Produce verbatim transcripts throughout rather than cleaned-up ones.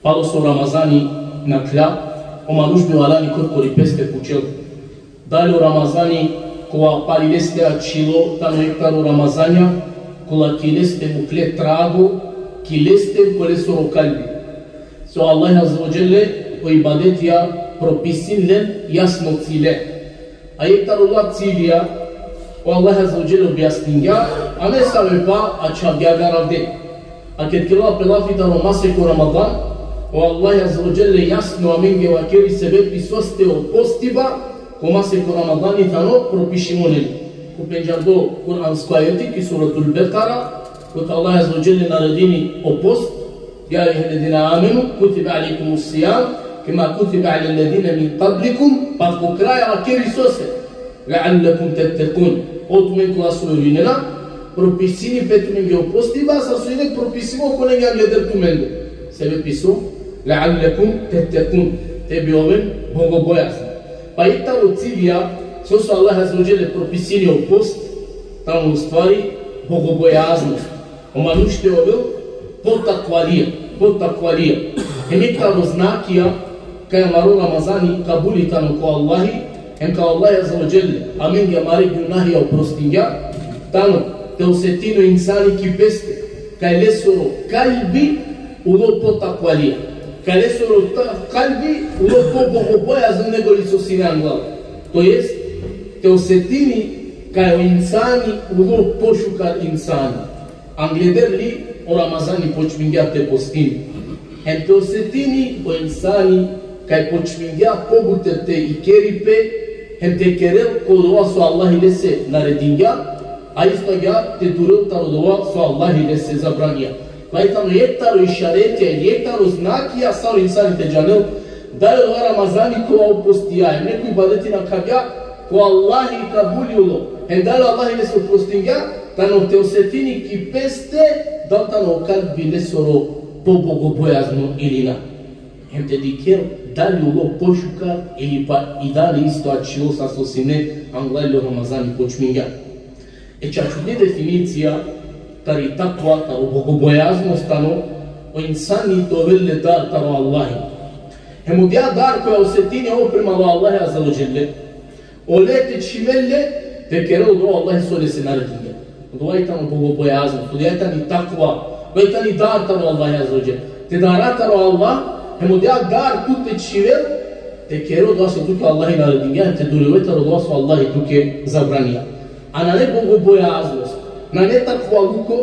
Palo so Ramazani nakhla, o manuš bi valjani korkori peste pučel. Dali o Ramazani kova pali leste ačhilo tano jekh taro Ramazanja, kola ki leste mukhle trago, ki leste, ko lesoro kalbi. So Allah Azze ve Dželle o ibadetija propisin len jasno cile. A jekh taro ola cilija, o Allah Azze ve Dželle objasningja, a nesave pa ačhavgja garavde. A ked kerela pe lafi taro masek o Ramadan, o Allah Azze ve Dželle jasno amenge vakeri sebepi soste o postiba ko masek o Ramadani tano propišimo, neli? Ko pendžardo kuransko ajeti ki Suratul Bekara, kote Allah Azze ve Dželle naredini o post, يا أيها الذين آمنوا كتب عليكم الصيام كما كتب على الذين من قبلكم, pa ko kraj vakeri sose, لعلكم تتقون. O tumen kola so verujnena, propisini pe tumenge o postiba, sar so ine propisimo kolenge angleder tumende. Sebepi so, لعلكم تتقون. Te bi oven bogobojazna. Pa jekh taro cilija, so so Allah Azze ve Dželle propisini o post, tano u stvari bogobojaznost. O manuš te ovel potakvalija, potakvalija. Hem jekh taro znakija kaj amaro Ramazani kabuli tano ko Allahi, hem kaj Allah Azze ve Dželle amenge amare gunahija oprostingja, tano te osetini o insani ki peste kaj lesoro kalbi ulo potakvalija. Kaj lesoro ta-, kalbi ulo pobogobojazno nego li so sine anglal. To jest, te osetini kaj o insani ulo pošukar insani. Angleder li o Ramazani počmingja te postini. Hem te osetini o insani kaj počmingja pobuter te ikeri pe, hem te kerel ko dova so Allahi lese naredingja, a isto agjaar te durel taro dova so Allahi lese zabraningja. Kaj tano jekh taro išaretija, jekh taro znakija sar o insani te džanel, dali o Ramazani kova o postija, hem neko ibadeti nakhavgja, ko Allahi kabuli ulo, hem dali Allahi lese oprostingja, tano te osetini ki peste, dal tano o kalbi lesoro pobogobojazno ili na. Hem te dikhel dali ulo pošukar ili pa i dali isto ačhilo sar so sine anglal o Ramazani počmingja. E čačuni definicija tari takva, taro bogobojaznost tano, o insani te ovel le dar taro Allahi. Hem odija dar koja osetini oprema o Allahi Azze ve Dželle, ole te čhivel le te kerel odova o Allahi so lese naredingja. Odova i tano bogobojaznost, odova i tani takva, odova i tani dar taro Allahi Azze ve Dželle. Te dara taro Allah, hem odija dar tu te čhivel, te kerel odova so tuke Allahi naredingja, hem te durel taro odova so Allahi tuke zabraningja. A nane bogobojaznost, nane takvaluko,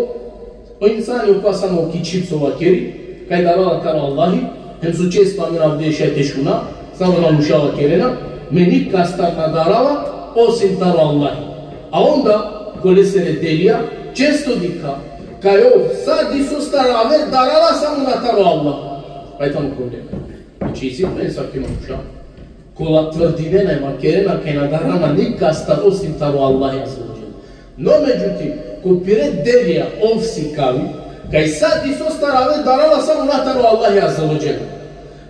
o insani okova samo ki čhib so vakeri, kaj darala taro Allahi, hem so često amen avde šaj te šuna, samo manuša vakerena, me nikastar na darava, osim taro Allahi. A onda, ko lesere delija, često dikha, kaj ov sa disostar aver darala samo na taro Allah. Pa i tano problem. Znači, isi pe nesave manuša kola tvrdinena, vakerena kaj na darana nikastar osim taro Allahi Azze ve Dželle. No, međutim, ko pire delija ov sikavi kaj sa disostar aver darala samo na taro Allahi Azze ve Dželle.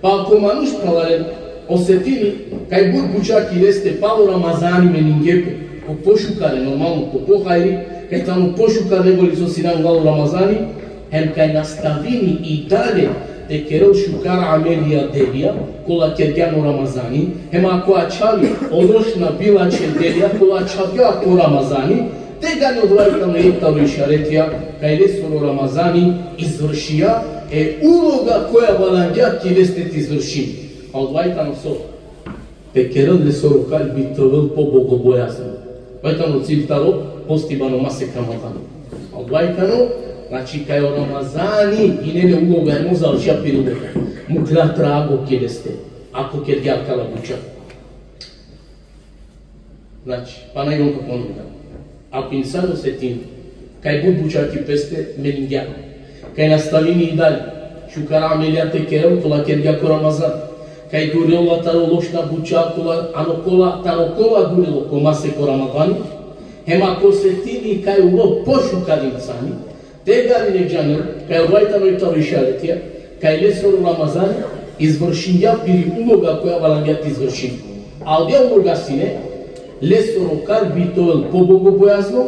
Pa ako manuš, phralalen, osetini kaj but buča ki leste palo Ramazani meningje pe, ko pošukare, normalno, ko pohajri, kaj tano pošukar nego li so sine anglal o Ramazani, hem kaj nastavini i dalje te kerel šukar amelija, delija, kola kergja ano Ramazani, hem ako ačhavi o lošna bilačhe delija kola ačhavgja ko Ramazani, tegani odova i tano jekh taro išaretija kaj lesoro Ramazani izvršija e uloga koja valjangja ki leste te izvršini. A odova i tano so? Te kerel lesoro kalbi te ovel pobogobojazno. Odova i tano cilj taro postiba ano masek Ramadan. Odova i tano, znači, kaj o Ramazani ine le uloga, hem ov završija piri uloga. Mukla trago ki leste, ako kergja akala buča. Znači, pana i on ka ponovina. Ako insan osetini kaj but buča ki peste meningja, kaj nastavini i dalje šukar amelija te kerel kola kergja ko Ramazan, kaj durela taro lošna buča kola, ano kola, taro kola durela ko masek o Ramadan, hem ako osetini kaj ulo pošukar insani, tegani nek džanel kaj odova i tano jekh taro išaretija kaj lesoro Ramazani izvršingja piri uloga koja valjangja te izvršini. A odija uloga sine, lesoro kalbi te ovel pobogobojazno,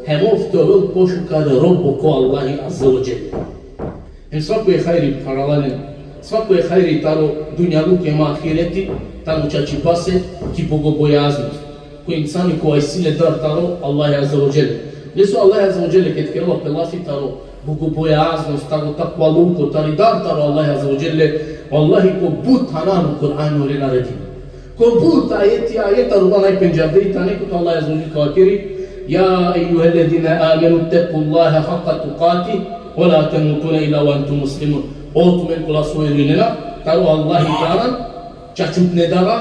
hem ov te ovel pošukar robo ko Allahi Azze ve Dželle. Hem svako e hajri, phralalen, Svako e hajri taro dunjaluko em ahireti, taro čačipase ki bogobojaznost. Ko insani kova isi le dar taro Allah Azze ve Dželle. Leso Allah Azze ve Dželle ked kerela pe lafi taro bogobojaznost, taro takvaluko, tari dar taro Allah Azze ve Dželle, vallahi ko but thana ano Kur'ani ole naredini. Ko but ajeti, ajeti taro najpendžarde tane kote Allah Azze ve Dželle ka vakeri: يا أيها الذين آمنوا اتقوا الله حق تقاته ولا تموتن إلا وأنتم مسلمون. O tumen kola so verujnena, taro Allahi daran, čačutne dara,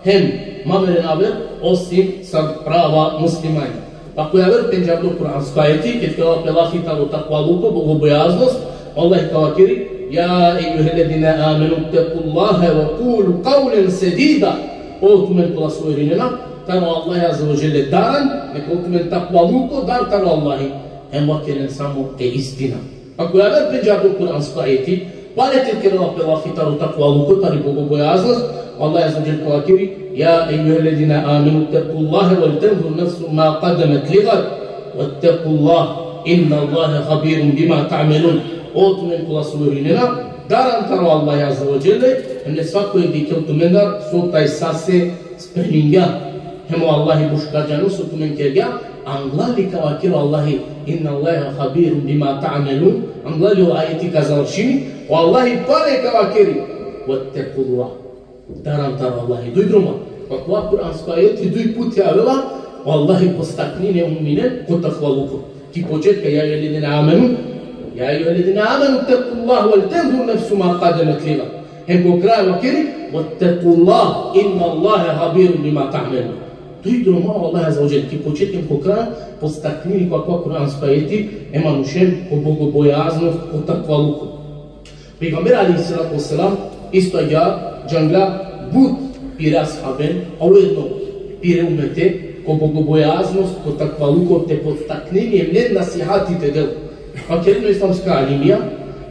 hem ma meren aver osim sar prava muslimanja. Pa ko javer pendžardo Kur'ansko ajeti, ked kerela pe lafi taro takvaluko, bogobojaznost, Allah ka vakeri: يا أيها الذين آمنوا اتقوا الله وقولوا قولا سديدا. O tumen kola so verujnena, taro Allah Azze ve Dželle daran, neka o tumen takvaluko dar taro Allahi, hem vakeren samo e istina. Pa ko javer pendžardo Kur'ansko ajeti, pale ked kerela pe lafi taro takvaluko, tari bogobojaznost, Allah Azze ve Dželle ka vakeri: يا أيها الذين آمنوا اتقوا الله ولتنظر نفس ما قدمت لغد واتقوا الله إن الله خبير بما تعملون. O tumen kola so verujnena, daran taro Allah Azze ve Dželle, hem nek svako jekh dikhel tumendar so tajsase spremingja. Hem o Allahi but šukar džanel so tumen kergja, anglali ka vakeri o Allahi: إن الله خبير بما تعملون. Anglali o ajeti ka završini, o Allahi pale ka vakeri: واتقوا الله. Daran taro Allahi. Duj droma. Pa kova Kur'ansko ajeti duj puti avela, o Allahi postaknini e mu'minen ko takvaluko. Ki početka: يا أيها الذين آمنوا، يا أيها الذين آمنوا اتقوا الله ولتنظر نفس ما قدمت لغد. Hem ko kraj vakeri: واتقوا الله إن الله خبير بما تعملون. Duj droma o Allah Azze ve Dželle, ki početka hem ko kraj, postaknini ko akava Kur'ansko ajeti e manušen ko bogobojaznost, ko takvaluko. Pejgamberi alejhi salatu ve selam isto agjaar džangla but pire ashaben, a ujedno pire umete, ko bogobojaznost, ko takvaluko te postaknini hem len nasihati te del. Vakerena o islamska alimija,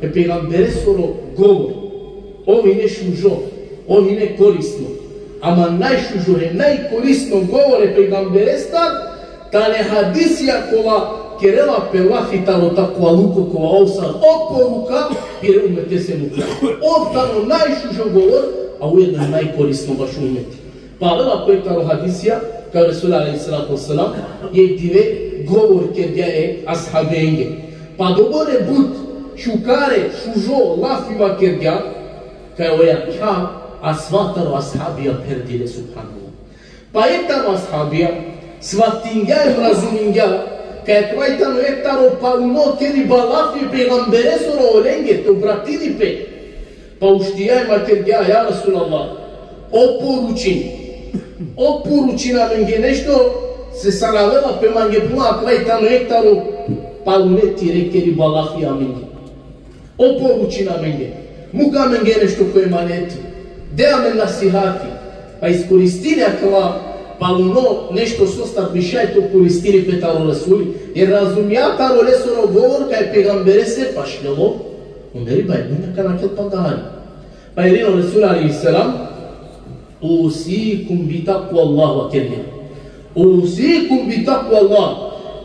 e pejgamberesoro govor, ov hine šužo, ov hine korisno. Ama najšužo hem najkorisno govor e pejgamberestar tane hadisija kola kerela pe lafi taro takvaluko, kova ov sar oporuka pire umetese mukhlja. Ov tano najšužo govor, a ujedno najkorisno bašo umeti. Pa avela ko jekh taro hadisija, kaj o Resul alejhi salatu ve selam jekh dive govor kergja e ashabenge. Pa dobor e but šukare, šužo lafi vakergja, kaj o jakha asva taro ashabija pherdile, subhanallah. Pa jekh taro ashabija svatingja hem razumingja kaj akava tano jekh taro paluno keriba lafi e pejgamberesoro olenge, te obratini pe. Pa uštija hem vakergja: Ja Resulallah, oporučin, oporučin amenge nešto, se sar avela pe mange puna, akava tano jekh taro palune tire keriba lafi amenge. Oporučin amenge, muk amenge nešto ko emaneti, de amen nasihati. Pa iskoristini akava paluno nešto sostar bi šaj te okoristini pe taro Resuli, jer razumingja taro lesoro govor kaj e pejgamberese pašljalo o meriba, i akana kel pandahari. Pa irina o Resul alejhi selam: أوصيكم بتقوى الله, vakergja. أوصيكم بتقوى الله.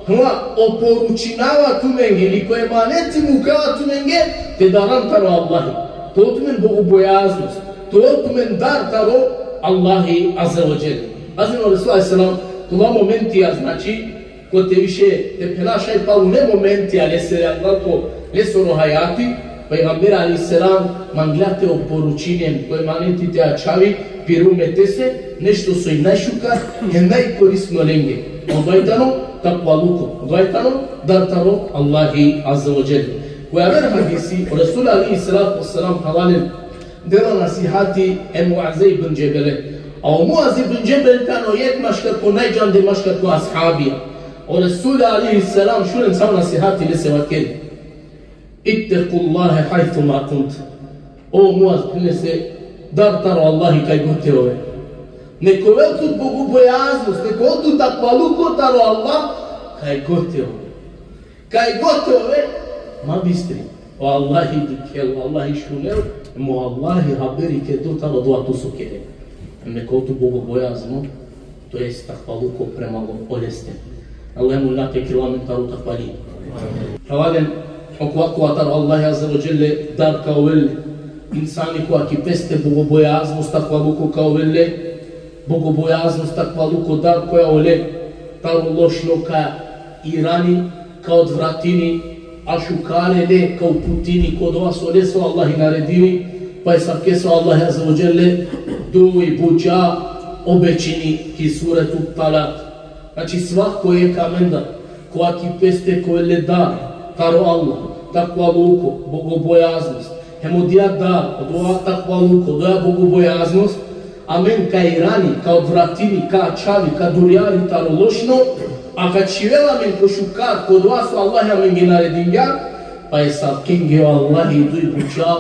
Hla, oporučinava tumenge, ili ko emaneti mukava tumenge, te daran taro Allahi. Te ol tumen bogobojaznost, te ol tumen dar taro Allahi Azze ve Dželle. Pazin, o Resul alejhi selam, kola momentija, znači, kote više te phena šaj palune momentija lesere anglal ko lesoro hajati, pejgamberi alejhi selam mangla te oporučini hem ko emaneti te ačhavi pire umetese nešto soj najšukar hem najkorisno lenge. Odova tano takvaluko, odova tano dar taro Allahi Azze ve Dželle. Ko javer hadisi, o Resul alejhi salatu ve selam, halalen, dela nasihati e Muaze ibn Džebele. A o Muaz ibn Džebel tano jekh maškar ko najdžande maškar ko ashabija. O Resul alejhi selam, šunen savo nasihati lese vakeri: اتقوا الله حيثما كنتم. O Muaz, phenel lese, dar taro Allahi kaj god te ove. Nek ovel tut bogobojaznost, nek ovel tut takvaluko taro Allah kaj god te ove. Kaj god te ove, ma bistri. O Allahi dikhel, o Allahi šunel, hem o Allahi haberi kerdo taro odova tu so kere. Hem nek ol tu bogobojazno, to jest takvaluko prema oleste. Allahumme la te kerel amen taro takvali. Halalen, okova kova taro Allahi Azze ve Dželle dar ka ovel, Insani kova ki peste bogobojaznost, takvaluko ka ovel le, bogobojaznost, takvaluko, dar koja ole taro lošno ka irani, ka odvratini, a šukare le ka uputini ko dova so leso Allahi naredini, pa esavkese o Allahi Azze ve Dželle duj buča obećini ki Suretu Talak. Znači, svako jek amendar kova ki peste ka ovel le dar taro Allah, takvaluko, bogobojaznost, hem odija dar, odova takvaluko, odova bogobojaznost, amen ka irani, ka odvratini, ka ačhavi, ka durjari taro lošno, a ka čhivel amen ko šukar, ko dova so Allah amenge naredingja, pa esavkenge o Allahi duj buča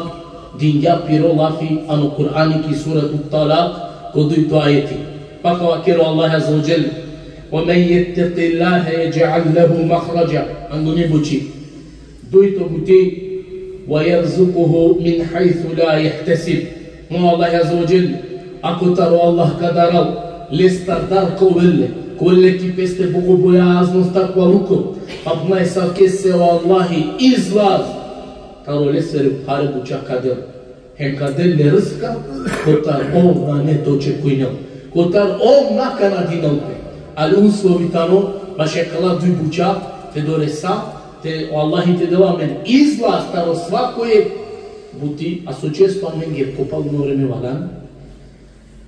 dingja piro lafi ano Kur'ani ki Suretu Talak, ko dujto ajeti. Pa ka vakerel o Allah Azze ve Dželle: "Ve men jettekillâhe ja'al lehu mahrađa." Anguni buči. Dujto buti: "Ve jerzukuhu min hajthu la jehtesib." Mo Allah Azze ve Dželle, ako taro Allah ka daral, lestar dar ka ovel le, ka ovel le ki peste bogobojaznost, takvaluko, apna esavkese o Allahi izlaz taro lesere phare buča ka del. Hem ka del le rizka kotar ov nane te očekujnel, kotar ov na ka nadinel pe. Ali uslovi tano baš akala duj buča, te doresa, te o Allahi te del amen izlaz taro svako jek buti, a so često amenge ko palno vreme valjani.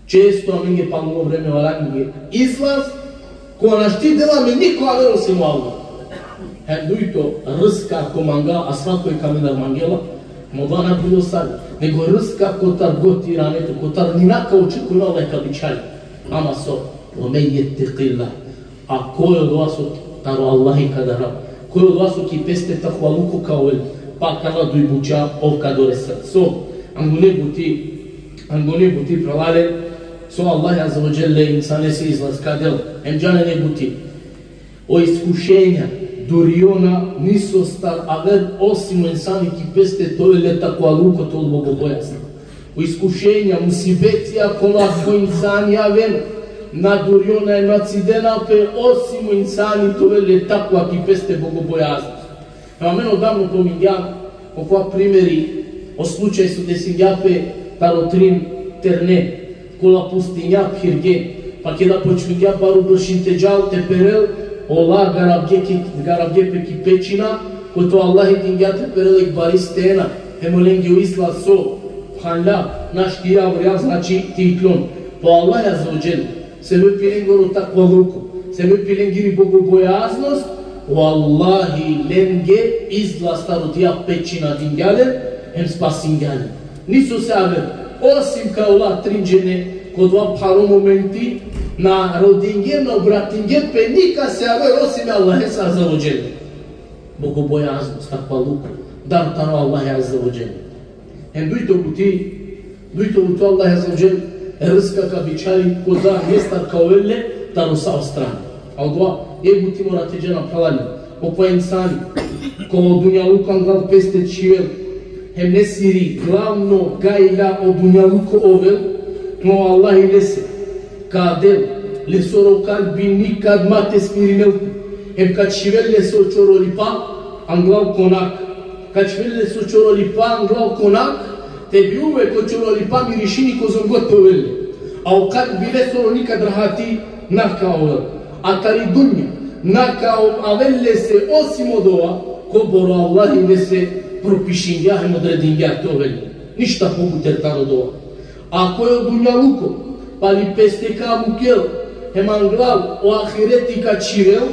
Često amenge palno vreme valjani izlaz, kova našti del amen niko aver osim o Allah. Hem dujto, rizka ko manga, a svako jek amendar mangela, mo dana bilo sar, nego rizka kotar god irane tu, kotar ni na ka očekujnel, Allah ka bičhali. Ama so, ve men jettekillâh. A koj odova so taro Allahi ka daral, koj odova so ki peste takvaluko ka ovel, pa akala duj buča ov ka doresel. So, angune buti, angune buti, phralalen, so Allah Azze ve Dželle insanese izlaz ka del. Hem džanen e buti. O iskušenja, durjona, nisostar aver osim o insani ki peste te ovel le takvaluko, te ovel bogobojazno. O iskušenja, musibetija kola ko insani aven, na durjona e na cidena pe osim o insani te ovel le takva, ki peste bogobojaznost. Amen odavno pomingjam okova primeri, o slučaj so desingja pe taro trin terne, kola pustinja phirge, pa keda počmingja baro bršin te džal te perel, ola garavge ki, garavge pe ki pećina, kote o Allahi dingja te perel jek bari stena, hem olenge o izlaz so phanla, našti avrja, znači, te iklon. Pa o Allah Azze ve Dželle, sebepi lengoro takvaluko, sebepi lengiri bogobojaznost, o Allahi lenge izlaz taro odija pećina dingja len, hem spasingja len. Nisose aver, osim kaj ola trin džene, ko dova pharo momenti, na rodinge, na obratinge pe nikase aver osim e Allahese Azze ve Dželle. Bogobojaznost, takvaluko, dar taro Allahi Azze ve Dželle. Hem dujto buti, dujto buti, Allah Azze ve Dželle rizka ka bičhali, ko dar lestar ka ovel le taro sa o strana. A odova, e buti mora te džana, phralalen. Okova insani, ko dunjaluko anglal peste čhivel, hem lesiri glavno gajla o dunjaluko ovel, mo Allahi lese ka del, lesoro kalbi nikad ma te smirinel pe. Hem ka čhivel leso čorolipa anglal ko nak. Ka čhivel leso čorolipa anglal ko nak, te bi uvek o čorolipa mirišini kozom god te ovel le. A o kalbi lesoro nikad rahati na ka ovel. A tari dunja na ka o-, avel lese osim odova kobor o Allahi lese propišingja hem odredingja te ovel le. Ništa pobuter taro dova. Ako e dunjaluko pali peste ka mukel, hem anglal o ahireti ka čhivel,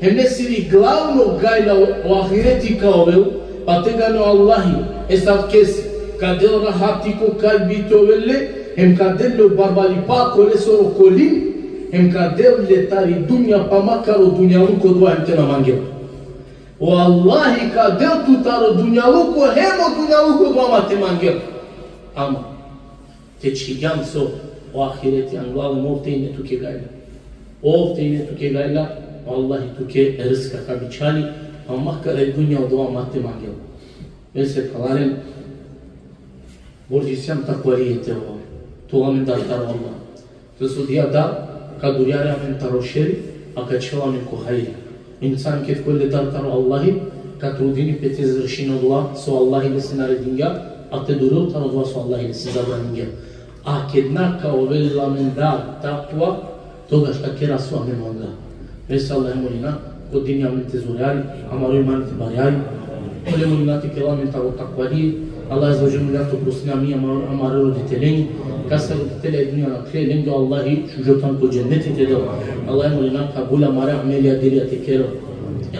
hem lesiri glavno gajla o, o ahireti ka ovel, pa tegani o Allahi esavkese ka del rahati ko kalbi te ovel le, hem ka del le o barvalipa ko lesoro kolin, hem ka del le tari dunja, pa makar o dunjaluko dova hem te na mangel. O Allahi ka del tut taro dunjaluko, hem o dunjaluko dova ma te mangel. Ama te čhigjam so o ahireti anglal, ov te ine tuke gajla. Ov te ine tuke gajla, o Allahi tuke rizka ka bičhali, ama makar e dunja dova ma te mangel. Ese, phralalen, borđisijam takvalijete ova, te ovel amen dar taro Allah. Te so odija dar ka durjari amen taro šeri, a ka čhivel amen ko hajri. Insan ked ka ovel le dar taro Allahi, ka trudini pe te izvršini odova so Allahi lese naredingja, A te durel taro odova so Allah lesi zabraningja. A ked na ka ovel amendar takva, togaš ka kera so amen manga. Lese Allahe molina, ko dinja amen te zorjari, amaro iman te barjari. Ole molina te kerel amen taro takvaliye. Allah azze ve dželle molina te oprostini amen, amar-, amare roditelenge. Kase roditelja e dunja nakhle, lenge o Allahi šužo than ko dženneti te del. Allahe molina kabul amare amelija, delija te kerel.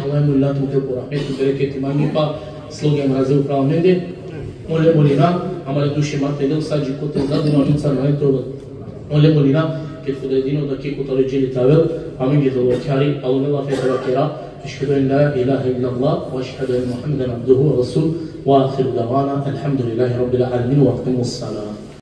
Allahe molina te mukhel ko rahmeti, bereketi, mangipa, sloge mraze upral amende. Ole molina, amare duše ma te lel sa dži kote zadovoljno, amen sar nane te ovel. Ole molina, ked Hudajdin odake kotaro dželi te avel, amenge te ovel kjari, alo me lafe te vakera, أشهد أن لا إله إلا الله وأشهد أن محمدا عبده ورسوله، وآخر دعوانا الحمد لله رب العالمين، وأقيموا الصلاة.